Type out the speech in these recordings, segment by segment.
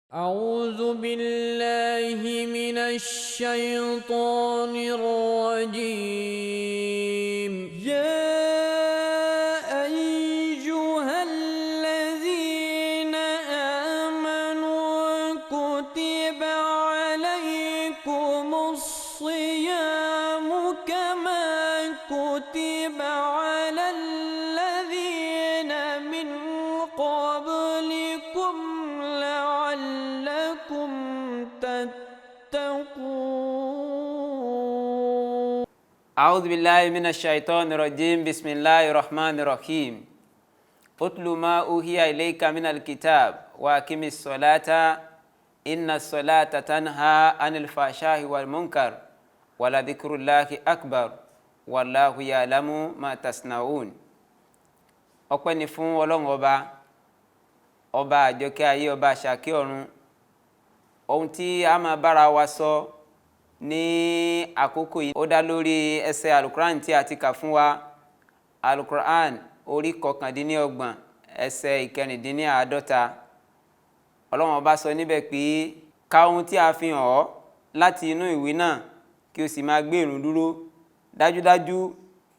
أعوذ بالله من الشيطان الرجيم. يا أيها الذين آمنوا كتب عليكم الصيام كما كتب على الذين من قبلكم لعلكم تتقون. أعوذ بالله من الشيطان الرجيم. بسم الله الرحمن الرحيم. اتل ما أوحي إليك من الكتاب وأقم الصلاة إن الصلاة تنهى عن الفحشاء والمنكر ولذكر الله أكبر والله يعلم ما تصنعون. Ọpẹ́ ni fún Ọlọ́run Ọba, Ọba àjọkẹ́ ayé, Ọba àṣàkẹ́ ọ̀run. Ohun tí a máa bára wa sọ ní àkókò yìí, ó dá lórí ẹsẹ̀ Alukuran tí a ti kà fún wa, Alukuran orí 39, ẹsẹ̀ 46. Ọlọ́run Ọba sọ níbẹ̀ pé, ka ohun tí a fi hàn ọ́ láti inú ìwé náà, kí o sì máa gbé ìrun dúró. Dájúdájú,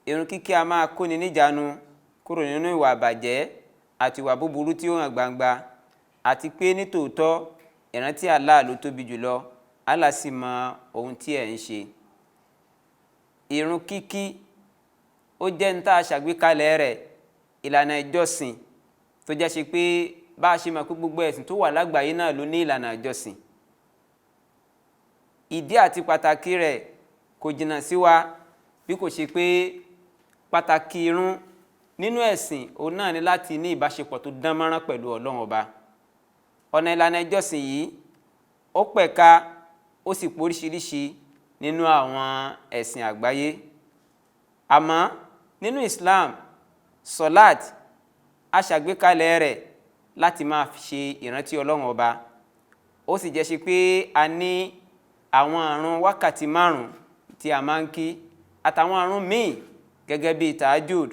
ìrun kíkí a máa kóni níjàánu kúrò nínú ìwà àbàjẹ́ àti ìwà búburú tí ó hàn gbangba, àti pé nítòótọ́, ìrántí Allah ló tóbi jùlọ, Allah sì mọ ohun tí ẹ̀ ń ṣe. Ìrun kíkí, ó jẹ́ ní tá a ṣàgbékalẹ̀ rẹ̀, ìlànà ìjọsìn tó jẹ́ ṣe pé bá a ṣe mọ̀ pé gbogbo ẹ̀sìn tó wà lágbàáyé náà ló ní ìlànà ìjọsìn. Ìdí àti pàtàkì rẹ̀ kò jìnnà sí wa, bí kò ṣe pé pàtàkì irun nínú ẹ̀sìn, òun náà ni láti ní ìbáṣepọ̀ tó dán mọ́rán pẹ̀lú Ọlọ́run Ọba. Ọ̀nà ìlànà ìjọsìn yìí, ó pẹ̀ka, ó sì póríṣiríṣi nínú àwọn ẹ̀sìn àgbáyé. Àmọ́ nínú Islam, sọláàt, a ṣàgbékalẹ̀ rẹ̀ láti máa fi ṣe ìrántí Ọlọ́run Ọba. Ó sì jẹ́ ṣe pé a ní àwọn àrùn wákàtí 5 tí a máa ń kí, àtàwọn àrùn míì gẹ́gẹ́ bíi tahajud,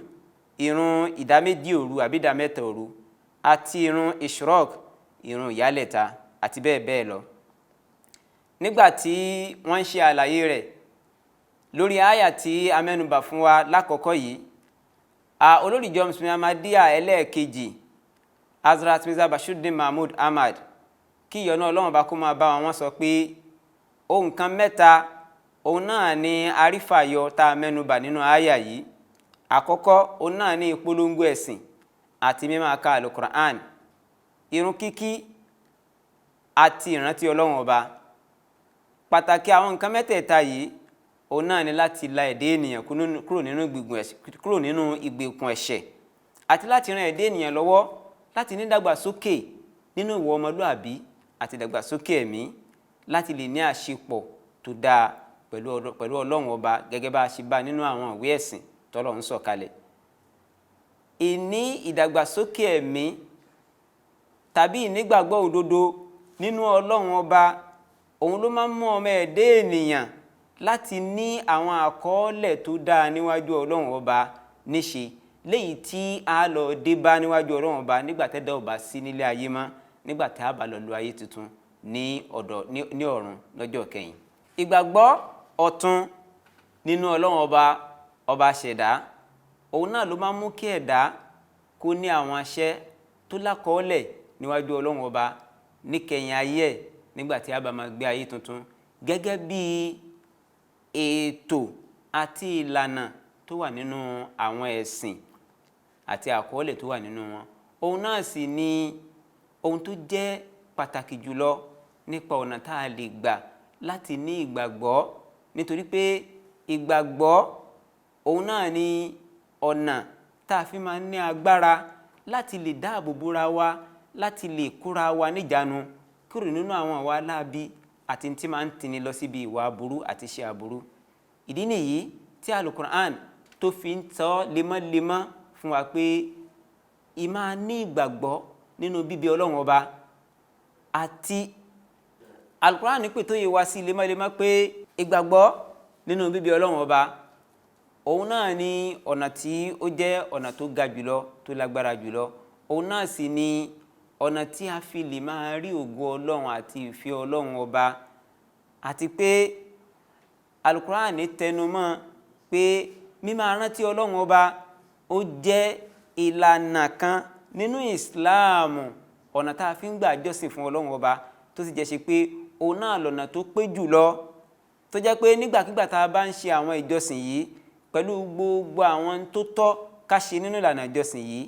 ìrun ìdá 2 òru àbí ìdá 3 òru, àti ìrun ishraq, ìrun ìyálẹ̀ta, àti bẹ́ẹ̀ bẹ́ẹ̀ lọ. Nígbà tí wọ́n ń ṣe àlàyé rẹ̀ lórí àyà tí a mẹ́nubà fún wa lákọ̀ọ́kọ́ yìí, a olórí ìjọ Mùsùlùmí Ahmadiyya ẹlẹ́ẹ̀kejì, Hazrat Mirza Bashiruddin Mahmud Ahmad, kí ìyọ́nú Ọlọ́run bá kó máa bá wọn, sọ pé ohun kan mẹ́ta òun náà ni arífàyọ tá a mẹ́nubà nínú àyà yìí. Àkọ́kọ́, òun náà ní ìpolongo ẹ̀sìn àti mímáa ka Alukur'an, irun kíkí àti ìrántí Ọlọ́run Ọba. Pàtàkì àwọn nǹkan mẹ́tẹ̀ẹ̀ta yìí, òun náà ni láti la ẹ̀dá ènìyàn kúrò nínú ìgbèkùn ẹ̀ṣẹ̀, àti láti ran ẹ̀dá ènìyàn lọ́wọ́ láti ní ìdàgbàsókè nínú ìwà ọmọlúàbí àti ìdàgbàsókè ẹ̀mí, láti lè ní àṣepọ̀ tó dáa pẹ̀lú Ọlọ́run Ọba, gẹ́gẹ́ bá a ṣe bá nínú àwọn ìwé ẹ̀sìn tọ́lọ́run sọ̀kalẹ̀. Ìní ìdàgbàsókè ẹ̀mí tàbí ìnígbàgbọ́ òdodo nínú Ọlọ́run Ọba, òun ló máa ń mú ọmọ ẹ̀dá ènìyàn láti ní àwọn àkọọ́lẹ̀ tó dáa níwájú Ọlọ́run Ọba níṣe, léyìí tí a lọ dé bá níwájú Ọlọ́run Ọba nígbà tẹ́dá ọba sí nílé ayé mọ́, nígbà tá a bá lọ lo ayé tuntun ní ọ̀dọ̀ ní ọ̀run lọ́jọ́ kẹyìn. Ìgbàgbọ́ ọ̀tun nínú Ọlọ́run Ọba, Ọba ṣẹ̀dá, òun náà ló máa ń mú kí ẹ̀dá kó ní àwọn aṣẹ́ tó lákọọ́lẹ̀ níwájú Ọlọ́run Ọba níkẹyìn ayé ẹ̀, nígbà tí a bá máa gbé ayé tuntun gẹ́gẹ́ bí ètò àti ìlànà tó wà nínú àwọn ẹ̀sìn àti àkọọ́lẹ̀ tó wà nínú wọn. Òun náà sì ni ohun tó jẹ́ pàtàkì jùlọ nípa ọ̀nà tá a lè gbà láti ní ìgbàgbọ́, nítorí pé ìgbàgbọ́ òun náà ni ọ̀nà tá a fi máa ń ní agbára láti lè dáàbò bóra wa, láti lè kóra wa níjàánu kúrò nínú àwọn ìwà láabi àti tí máa ń tini lọ síbi ìwà aburú àti iṣẹ́ aburú. Ìdí nìyí tí Alukur'an tó fi ń tọ́ lemọ́lemọ́ fún wa pé ìmáa ní ìgbàgbọ́ nínú bíbí Ọlọ́run Ọba, àti Alukur'an ní pé tó yẹ wá sí lemọ́lemọ́ pé ìgbàgbọ́ nínú bíbí Ọlọ́run Ọba, òun náà ni ọ̀nà tí ó jẹ́ ọ̀nà tó ga jùlọ, tó lágbára jùlọ. Òun náà sì ni Ọ̀nà tí a fi lè máa rí ògo Ọlọ́run àti ìfẹ́ Ọlọ́run ọba, àti pé Al-Qur'ani tẹnumọ́ pé mímáa rántí Ọlọ́run ọba ó jẹ́ ìlànà kan nínú Ìsìláàmù, ọ̀nà tá a fi ń gbà jọ́sìn fún Ọlọ́run ọba, tó sì jẹ́ ṣe pé òun náà lọ́nà tó pé jùlọ, tó jẹ́ pé nígbàkigbà tá a bá ń ṣe àwọn ìjọsìn yìí pẹ̀lú gbogbo àwọn tó tọ́ ká ṣe nínú ìlànà ìjọsìn yìí,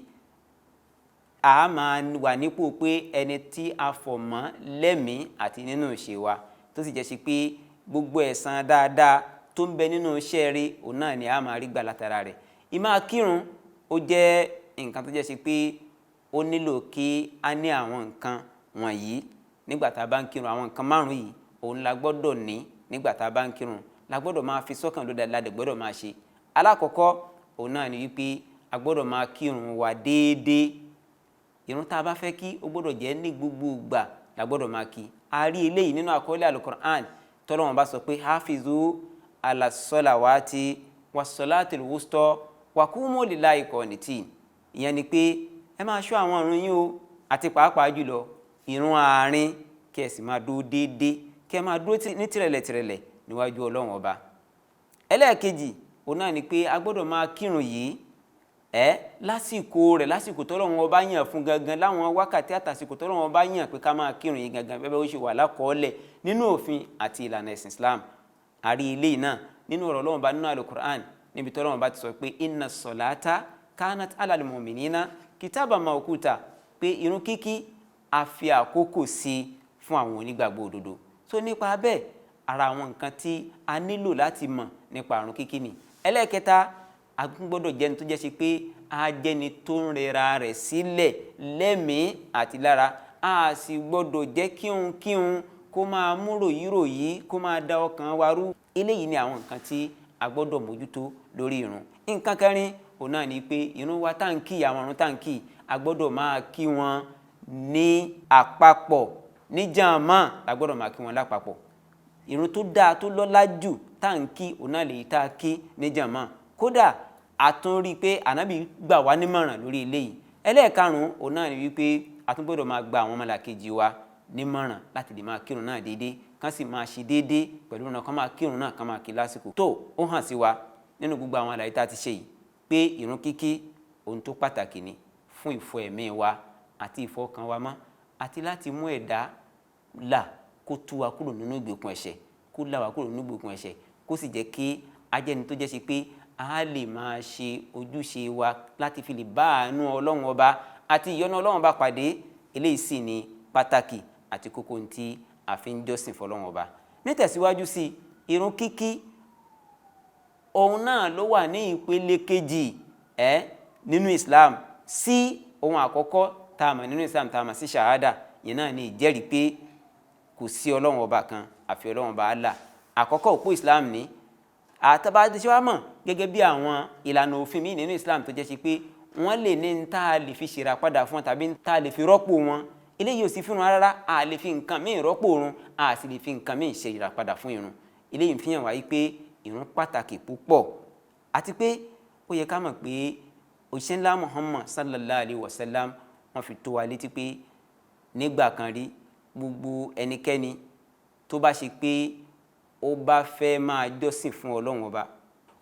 a máa wà nípò pé ẹni tí a fọ̀ mọ́ lẹ́mìí àti nínú ìṣe wa, tó sì jẹ́ ṣe pé gbogbo ẹ̀san dáadáa tó ń bẹ nínú iṣẹ́ rí òun náà ni a máa rí gbà látara rẹ̀. Ìmáa kírun ó jẹ́ nǹkan tó jẹ́ ṣe pé ó nílò kí a ní àwọn nǹkan wọ̀nyí nígbà tá a bá ń kírun. Àwọn nǹkan márùn-ún yìí òun la gbọ́dọ̀ ní nígbà tá a bá ń kírun, la gbọ́dọ̀ máa fi sọ́kàn ló dáadáa gbọ́dọ̀ máa ṣe. Alákọ̀ọ́kọ́ òun náà ni wípé a gbọ́dọ̀ máa kírun wa déédéé. Ìrun tá a bá fẹ́ kí ó gbọ́dọ̀ jẹ́ ní gbogbo ìgbà la gbọ́dọ̀ máa kí. A rí eléyìí nínú àkọọ́lẹ̀ Al-Qur'an tọ́lọ́run bá sọ pé hafizu ala salawati was-salatil wusta wa qumu lillahi qanitin. Ìyẹn ni pé ẹ máa ṣọ́ àwọn ìrun yín o, àti pàápàá jùlọ ìrun àárín, kí ẹ sì máa dúró déédéé, kí ẹ máa dúró ní tìrẹ̀lẹ̀tìrẹ̀lẹ̀ níwájú Ọlọ́run ọba. Ẹlẹ́ẹ̀kejì òun náà ni pé a gbọ́dọ̀ máa kírun yìí lásìkò rẹ̀, lásìkò tọ́lọ́run ọba yàn fún gangan, láwọn wákàtí àtàsìkò tọ́lọ́run ọba yàn pé ká máa kírun yìí gangan bẹ́ẹ̀ bó ṣe wà lákọọ́lẹ̀ nínú òfin àti ìlànà ẹ̀sìn Islam. A rí eléyìí náà nínú ọ̀rọ̀ Ọlọ́run ọba nínú Al-Qur'an, níbi tọ́lọ́run ọba ti sọ pé inna salata kanat alal mu'minina kitaba mawquta, pé irun kíkí a fi àkókò sí fún àwọn onígbàgbọ́ òdodo. So nípa bẹ́ẹ̀, ara àwọn nǹkan tí a nílò láti mọ̀ nípa àrùn kíkí ni. Ẹlẹ́ẹ̀kẹta, a gbọ́dọ̀ jẹ́ni tó jẹ́ ṣe pé a jẹ́ni tó ń rẹra rẹ̀ sílẹ̀ lẹ́mìí àti lára. A sì gbọ́dọ̀ jẹ́ kíhunkíhun kó máa mú ròyíròyí, kó máa da ọkàn wa rú. Eléyìí ni àwọn nǹkan tí a gbọ́dọ̀ mójútó lórí ìrun. Nǹkan kẹrin òun náà ni pé ìrun wa tá ń kí, àwọn ìrun tá ń kí, a gbọ́dọ̀ máa kí wọn ní àpapọ̀, ní jàmá la gbọ́dọ̀ máa kí wọn lápapọ̀. Ìrun tó dáa tó lọ́lá jù tá ń kí òun náà lèyí tá a kí ní jàmá. Kódà a tún rí i pé Ànábì gbà wá nímọ̀ràn lórí eléyìí. Ẹlẹ́ẹ̀karùn-ún òun náà ni wípé a tún gbọ́dọ̀ máa gba àwọn ọmọlàkejì wa nímọ̀ràn láti lè máa kírun náà déédéé, kán sì máa ṣe déédéé pẹ̀lú náà, kán máa kírun náà, kán máa kí lásìkò. Tó ó hàn sí wa nínú gbogbo àwọn àlàyé tá a ti ṣe yìí pé ìrun kíkí ohun tó pàtàkì ni fún ìfọ̀ ẹ̀mí wa àti ìfọkàn wa mọ́, àti láti mú ẹ̀dá là kó tú wa kúrò nínú ìgbèkùn ẹ̀ṣẹ̀, kó là wá kúrò nínú ìgbèkùn ẹ̀ṣẹ̀, kó sì jẹ́ kí a jẹ́ ẹni tó jẹ́ ṣe pé a lè máa ṣe ojúṣe wa láti fi lè bá àánú Ọlọ́run ọba àti ìyọ́nú Ọlọ́run ọba pàdé. Eléyìí sì ni pàtàkì àti kókó tí a fi ń jọ́sìn fọlọ́run ọba. Nítẹ̀síwájú sí ìrun kíkí, òun náà ló wà ní ìpele kejì nínú Islam sí ohun àkọ́kọ́ tá a mọ̀ nínú Islam tá a mọ̀ sí ṣahada. Ìyẹn náà ni ìjẹ́rìí pé kò sí Ọlọ́run ọba kan àfi Ọlọ́run ọba Allah. Àkọ́kọ́ òpó Islam ní àtàbàdé wa mọ̀ gẹ́gẹ́ bí àwọn ìlànà òfin míì nínú Islam tó jẹ́ ṣe pé wọ́n lè ní ń tá a lè fi ṣèràpadà fún wọn tàbí ń tá a lè fi rọ́pò wọn. Eléyìí ò sí fún wọn rárá, a lè fi nǹkan míì rọ́pò irun, a sì lè fi nǹkan míì ṣe ìràpadà fún irun. Eléyìí ń fi hàn wáyé pé irun pàtàkì púpọ̀, àti pé ó yẹ ká mọ̀ pé òjíṣẹ́ ńlá Muhammad sallallahu alayhi wa sallam wọ́n fi tó wa létí pé nígbà kan rí, gbogbo ẹnikẹ́ni tó bá ṣe pé ó bá fẹ́ máa jọ́sìn fún Ọlọ́run ọba.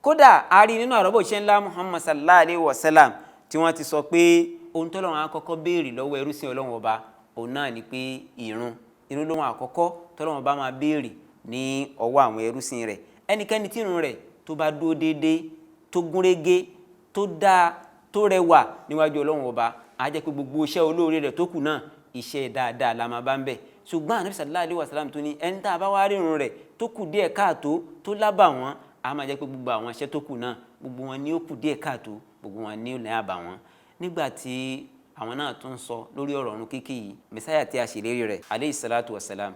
Kódà a rí nínú àrọ́bọ̀ òjíṣẹ́ ńlá Muhammad sallallahu alayhi wa sallam tí wọ́n ti sọ pé ohun tọ́lọ́run á kọ́kọ́ béèrè lọ́wọ́ ẹrú sí Ọlọ́run ọba òun náà ni pé ìrun. Ìrun lóhun àkọ́kọ́ tọ́lọ́run ọba máa béèrè ní ọwọ́ àwọn ẹrúsìn rẹ̀. Ẹnikẹ́ni tí ìrun rẹ̀ tó bá dúró déédéé, tó gúnrégé, tó dáa, tó rẹwà níwájú Ọlọ́run ọba, á jẹ́ pé gbogbo iṣẹ́ olóore rẹ̀ tó kù náà iṣẹ́ dáadáa la máa bá ń bẹ̀. Ṣùgbọ́n Ànábì sallallahu alaihi wasallam tó ní ẹni tá a bá wá rí irun rẹ̀ tó kù díẹ̀ káàtó, tó lábà wọ́n, á máa jẹ́ pé gbogbo àwọn iṣẹ́ tó kù náà gbogbo wọn ni ó kù díẹ̀ káàtó, gbogbo wọn ni ó ní àbàwọ́n. Nígbà tí àwọn náà tún sọ lórí ọ̀rọ̀ ọ̀run kíkí yìí, Mẹ́sáyà tí a ṣèlérí rẹ̀ alayhi salatu wassalam,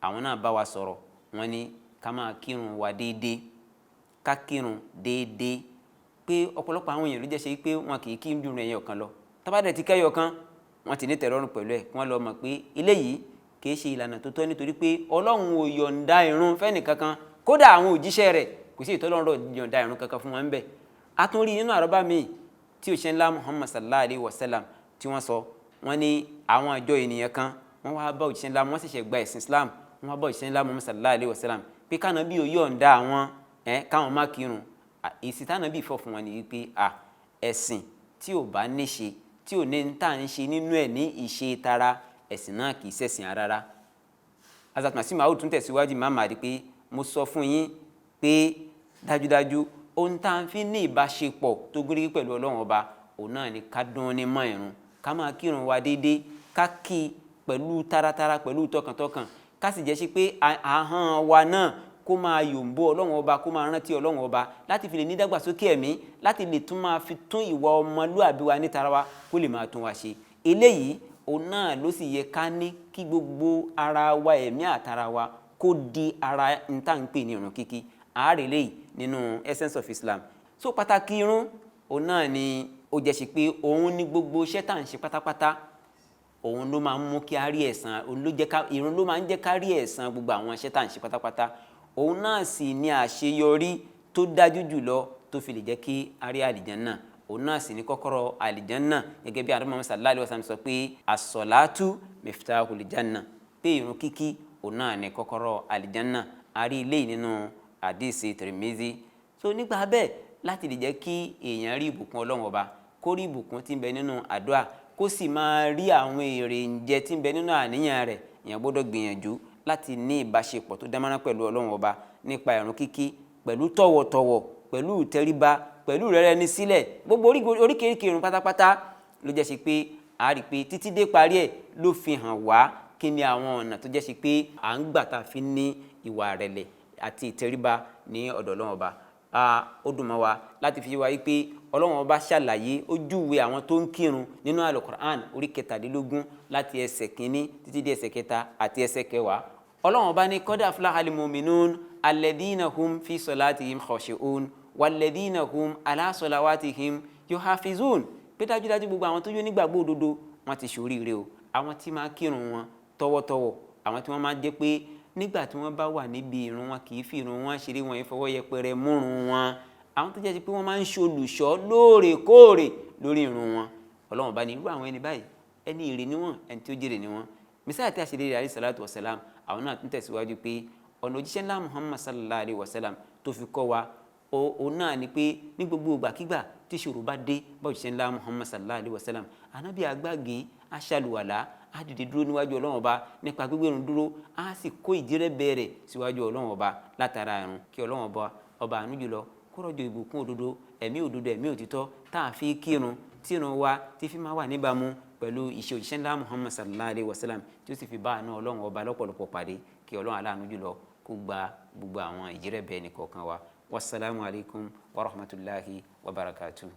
àwọn náà bá wa sọ̀rọ̀, wọ́n ní ká máa kírun wa déédéé, ká kírun déédéé. Pé ọ̀pọ̀lọpọ̀ àwọn èèyàn ló jẹ́ ṣe pé wọn kì í kí ju ẹyọ kan lọ. Tá bá dẹ̀ ti kẹ́yọ kan, wọ́n ti ní tẹ̀lọ́rùn pẹ̀lú ẹ̀, kí wọ́n lọ mọ̀ pé eléyìí kì í ṣe ìlànà tó tọ́, nítorí pé Ọlọ́run ò yọ̀ǹda ìrun fẹ́nì kankan, kódà àwọn òjíṣẹ́ rẹ̀ kò sí ìtọ́lọ́run yọ̀ǹda ìrun kankan fún wọn ńbẹ̀. A tún rí nínú àrọ́bá míì tí òjíṣẹ́ ńlá Muhammad sallallahu alayhi wa sallam tí wọ́n sọ Wọ́n ní àwọn àjọ ènìyàn kan wọ́n wá bá òjíṣẹ́ ńlá, wọ́n ṣẹ̀ṣẹ̀ gba ẹ̀sìn Islam, wọ́n wá bá òjíṣẹ́ ńlá Muhammad sallallahu alayhi wa sallam pé kánábì ó yọ̀ǹda àwọn káwọn má kírun. Èsì tánábì fọ̀ fún wọn ni wípé ẹ̀sìn tí ò bá níṣe, tí ò ní ń tà ń ṣe nínú ẹ̀ ní ìṣe tara, ẹ̀sìn náà kì í ṣẹ̀sìn rárá. Hazrat Masih Maud tún tẹ̀síwájú Imam Mahdi pé mo sọ fún yín pé dájúdájú ohun tá à ń fi ní ìbáṣepọ̀ tó gúnrégé pẹ̀lú Ọlọ́run Ọba, òun náà ni ká dún ní mọ́ ìrun, ká máa kírun wa déédéé, ká kí i pẹ̀lú taratara, pẹ̀lú tọkàntọkàn, ká sì jẹ́ sí pé ahọ́n wa náà kó máa yòǹbó Ọlọ́run Ọba, kó máa rántí Ọlọ́run Ọba, láti fi lè ní ìdàgbàsókè ẹ̀mí, láti lè tún máa fi tún ìwà ọmọlúàbí wa nítara wa kó lè máa tún wa ṣe. Eléyìí òun náà ló sì yẹ ká ní kí gbogbo ara wa, ẹ̀mí àtara wa, kó di ara n tá ń pè ní ìrun kíkí. Àárẹ̀ léyìí nínú Essence of Islam. So pàtàkì irun òun náà ni ó jẹ́ sí pé òun ní gbogbo iṣẹ́ tá à ń ṣe pátápátá, òun ló máa ń mú kí a rí ẹ̀san, òun ló jẹ́ ká irun ló máa ń jẹ́ ká rí ẹ̀san gbogbo àwọn iṣẹ́ tá à ń ṣe pátápátá. Òun náà sì ní àṣeyọrí tó dájú jùlọ tó fi lè jẹ́ kí a rí àlìjánná. Òun náà sì ní kọ́kọ́rọ́ àlìjánná, gẹ́gẹ́ bí Ànábì sallallahu alaihi wasallam sọ pé as-salatu miftahul janna, pé irun kíkí òun náà ní kọ́kọ́rọ́ àlìjánná. A rí eléyìí nínú àdìsí Tirmidhi. So nígbà bẹ́ẹ̀, láti lè jẹ́ kí èèyàn rí ìbùkún Ọlọ́run Ọba, kó rí ìbùkún tí ń bẹ nínú àdúrà, kó sì máa rí àwọn èrè ǹjẹ tí ń bẹ nínú àníyàn rẹ̀, èèyàn gbọ́dọ̀ gbìyànjú láti ní ìbáṣepọ̀ tó dánmọ́rán pẹ̀lú Ọlọ́run Ọba nípa ìrun kíkí, pẹ̀lú tọ̀wọ̀tọ̀wọ̀, pẹ̀lú ìtẹríba, pẹ̀lú rẹ́rẹ́ni sílẹ̀. Gbogbo oríkèéríkèé irun pátápátá ló jẹ́ sí pé a rí pé títí dé parí ẹ̀ ló fi hàn wá kí ni àwọn ọ̀nà tó jẹ́ sí pé à ń gbà tá a fi ní ìwà ìrẹ̀lẹ̀ àti ìtẹríba ní ọ̀dọ̀ Ọlọ́run Ọba. Ó dùn mọ́ wa láti fi wá wípé Ọlọ́run Ọba ṣàlàyé, ó júwe àwọn tó ń kírun nínú Al-Qur'an orí 23 láti ẹsẹ̀ 1 títí dé ẹsẹ̀ 3 àti ẹsẹ̀ 10. Ọlọ́run Ọba ní qad aflahal mu'minun alladhina hum fi salatihim khashi'un walladhina hum ala salawatihim yuhafizun, pé dájúdájú gbogbo àwọn tó yó nígbàgbọ́ òdodo wọn ti ṣoríire o, àwọn tí máa kírun wọn tọwọ́tọwọ́, àwọn tí wọ́n máa jẹ́ pé nígbà tí wọ́n bá wà níbi ìrun wọn kì í fi ìrun wọn ṣeré, wọn yìí fọwọ́ yẹpẹrẹ múrun wọn, àwọn tó jẹ́ pé wọ́n máa ń ṣolùṣọ́ lóòrèkóòrè lórí ìrun wọn. Ọlọ́run bá ní irú àwọn ẹni báyìí, ẹni ire ni wọ́n, ẹni tí ó jèrè ni wọ́n. Mísáà tí a ṣe lérí alayhi salatu wasalam, àwọn náà tún tẹ̀síwájú pé ọ̀nà òjíṣẹ́ ńlá Muhammad sallallahu alayhi wa sallam tó fi kọ́ wa òun náà ni pé ní gbogbo ìgbàkígbà tí ìṣòro bá dé bá òjíṣẹ́ ńlá Muhammad sallallahu alayhi wa sallam, ànábì àgbàgé aṣàlùwàlá, á dìde dúró níwájú Ọlọ́run Ọba nípa gbígbé irun dúró, á sì kó ìdírẹ́bẹ̀ rẹ̀ síwájú Ọlọ́run Ọba látara irun. Kí Ọlọ́run Ọba ọba àánú jùlọ kó rọ̀jò ìbùkún òdodo, ẹ̀mí òdodo, ẹ̀mí òtítọ́ tá a fi kírun, tí irun wa ti fi máa wà níbàámu pẹ̀lú ìṣe òjíṣẹ́ ńlá Muhammad sallallahu alayhi wa sallam, tí ó sì fi bá àánú Ọlọ́run Ọba lọ́pọ̀lọpọ̀ pàdé. Kí Ọlọ́run aláàánú jùlọ kó gba gbogbo àwọn ìjírẹ̀bẹ̀ nìkọ̀ọ̀kan wa. Wasalaamu alaykum wa rahmatulahi wa barakatuh.